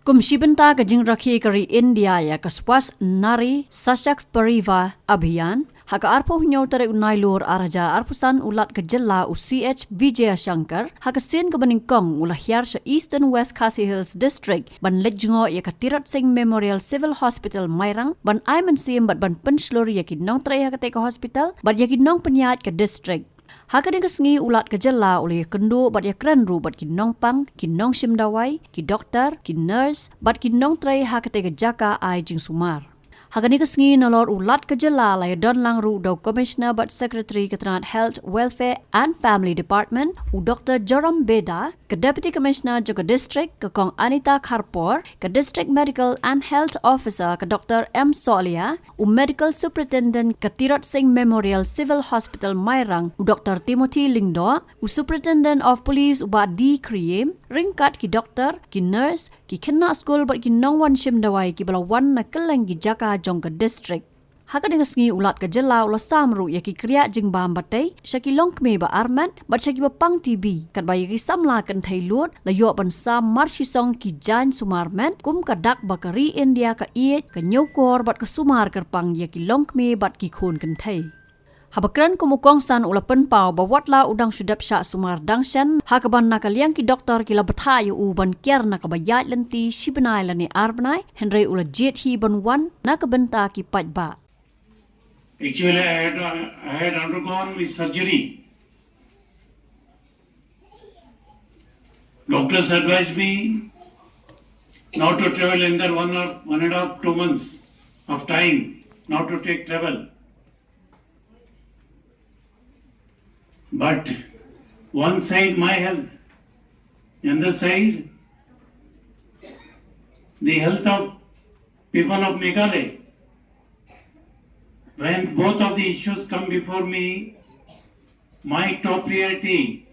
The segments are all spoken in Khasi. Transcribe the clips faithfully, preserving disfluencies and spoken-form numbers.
Kum shi bynta ka jingrakhe ka ri India ïa ka Swasth Nari Sashakt Parivar Abhiyan, ha ka arphew hynñiew tarik u Nailur ar hajar arphew san u Lat ka jylla u C H Vijayashankar, ha ka sien kaba nyngkong u la hiar sha Eastern West Khasi Hills District ban leit jngoh ïa ka Tirot Singh Memorial Civil Hospital Mairang ban ai mynsiem bad ban pynshlur ïa ki nongtrei ha katei ka hospital bad ïa ki nongpynïaid ka district. Ha kane ka sngi u Lat ka jylla u la ïakynduh bad ïakren ruh bad ki nongpang, ki nongshim dawai, ki doktor, ki nurse bad ki nongtrei ha katei ka jaka ai jingsumar. Ha kane ka sngi nalor u Lat ka jylla la ïadon lang ruh da u Commissioner bad Secretary ka tnat Health, Welfare and Family Department, u Doktor Joram Beda, ka Deputy Commissioner jong ka district ka Kong Anita Kharpor, ka District Medical and Health Officer ka Doktor M Sohliya, u Medical Superintendent ka Tirot Singh Memorial Civil Hospital Mairang u Doktor Timothy Lyngdoh, u Superintendent of Police u Bah D Khyriem, ryngkat ki doktor, ki nurse, ki khynnah skul bad ki nongwan shim dawai kiba la wan na kylleng ki jaka jong ka district. Ha kane ka sngi u Lat ka jylla u la sam ruh ïa ki kriah jingbam batai sha ki longkmie ba armet bad sha kiba pang T B, katba ïa ki samla kynthei lud la ïoh ban sam mar shisong ki jaiñ sumar met kum ka dak ba ka ri India ka ïeit, ka ñiewkor bad ka sumar kyrpang ïa ki longkmie bad ki khun kynthei. Haba kren kum u kongsan u la pynpaw ba wat la u dang shu dep shah sumar dang shen, ha kaba na ka liang ki doktor ki la bthah ïa u ban kiar na kaba ïaid lynti shi bnai lane ar bnai, hynrei u la jied hi ban wan na ka bynta ki paidbah. Actually, I had, I had undergone my surgery. Doctors advised me not to travel in that one or one and a half, two months of time, not to take travel. But one side my health, the other side the health of people of Meghalaya. When both of the issues come before me, my top priority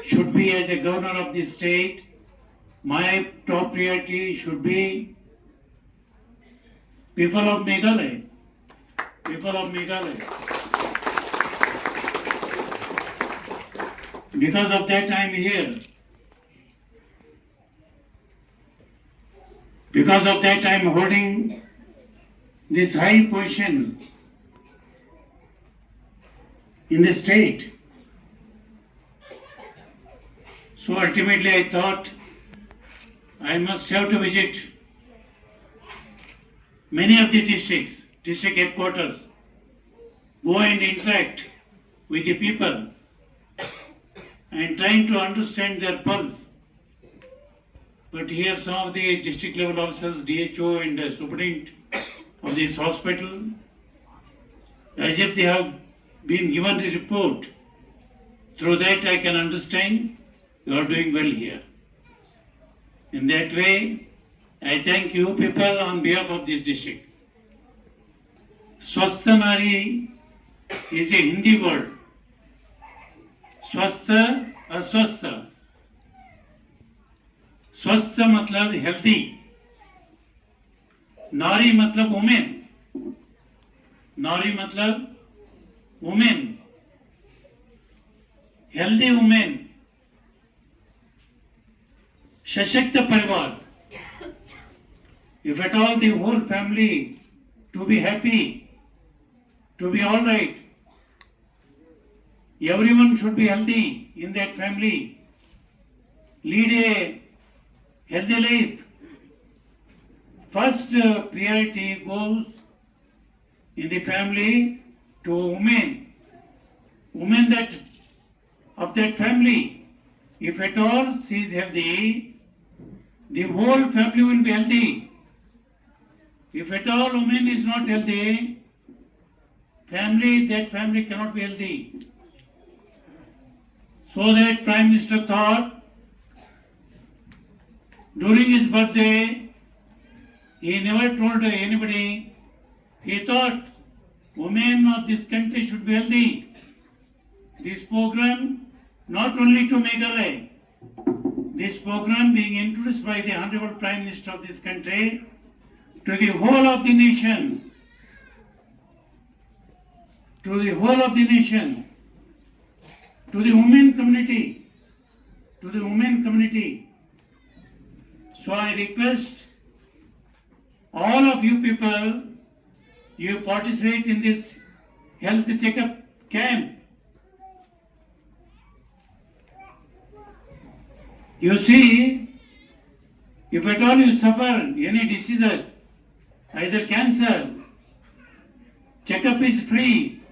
should be, as a governor of the state, my top priority should be people of Meghalaya. People of Meghalaya. Because of that, I am here. Because of that, I am holding this high position in the state. So ultimately, I thought I must have to visit many of the districts, district headquarters, go and interact with the people and trying to understand their pulse. But here some of the district level officers, D H O and the superintendent of this hospital, as if they have been given the report. Through that I can understand you are doing well here. In that way, I thank you people on behalf of this district. Swasth Nari is a Hindi word. Swasth, aswasth. स्वस्थ मतलब हेल्दी, नारी मतलब वुमेन, नारी मतलब वुमेन, हेल्दी वुमेन, सशक्त परिवार. If at all the whole family to be happy, to be all right, everyone should be healthy in that family. Lead a healthy life. First uh, priority goes in the family to women. Women that of that family, if at all she is healthy, the whole family will be healthy. If at all woman is not healthy, family, that family cannot be healthy. So that Prime Minister thought, during his birthday, he never told anybody. He thought women of this country should be healthy. This program, not only to Meghalaya, this program being introduced by the Honorable Prime Minister of this country to the whole of the nation, to the whole of the nation, to the women community, to the women community. So I request All of you people, you participate in this health checkup camp. You see, if at all you suffer any diseases, either cancer, checkup is free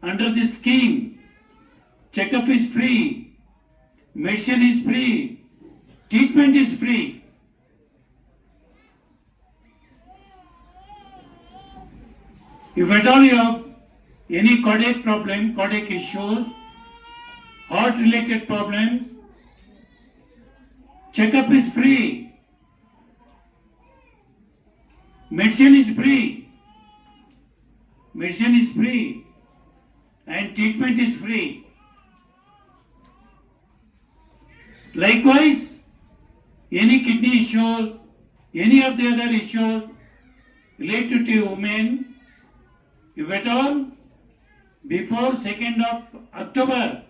under this scheme. Checkup is free. Medicine is free. Treatment is free. If at all you have any cardiac problem, cardiac issues, heart related problems, checkup is free. Medicine is free. Medicine is free. And treatment is free. Likewise, any kidney issue, any of the other issues related to women, if at all, before second of October,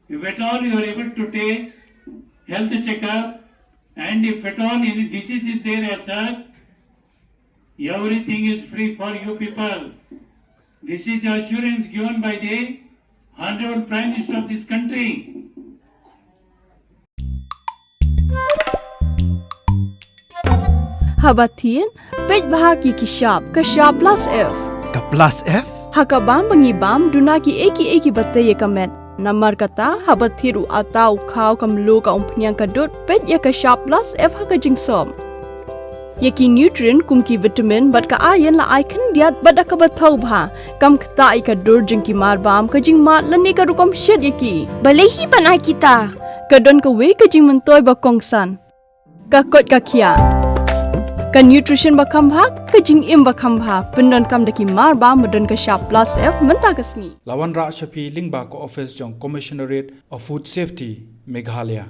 if at all you are able to take health checkup, and if at all any disease is there as such, everything is free for you people. This is the assurance given by the Honorable Prime Minister of this country. Haba thied, peit bha ki ki shap, ka shap plus F. Ka plus F? Ha ka bam ba ngi bam, duna ki ei ki ei ki ba tei ïa ka met. Namar kata, haba thied u atta u khaw ka mluh ka umphniang ka dud, peit ïa ka shap plus F ha ka jingsop. Ïa ki nutrient kum ki vitamin bad ka iron la ai khyndiat bad da kaba thaw bha. Kam ktah ïa ka dur jong ki mar bam, ka jingmad lane ka rukom shet ïa ki. Balei hi ban ai kita? Ka don kawei ka jingmyntoi ba kongsan. Ka koit ka khiah. Ka nutrition ba kham bha, ka jingim ba kham bha. Pyndonkam da ki mar bam ba don ka shap plus F mynta ka sngi. La wanrah sha phi lyngba ka office jong Commissionerate of Food Safety, Meghalaya.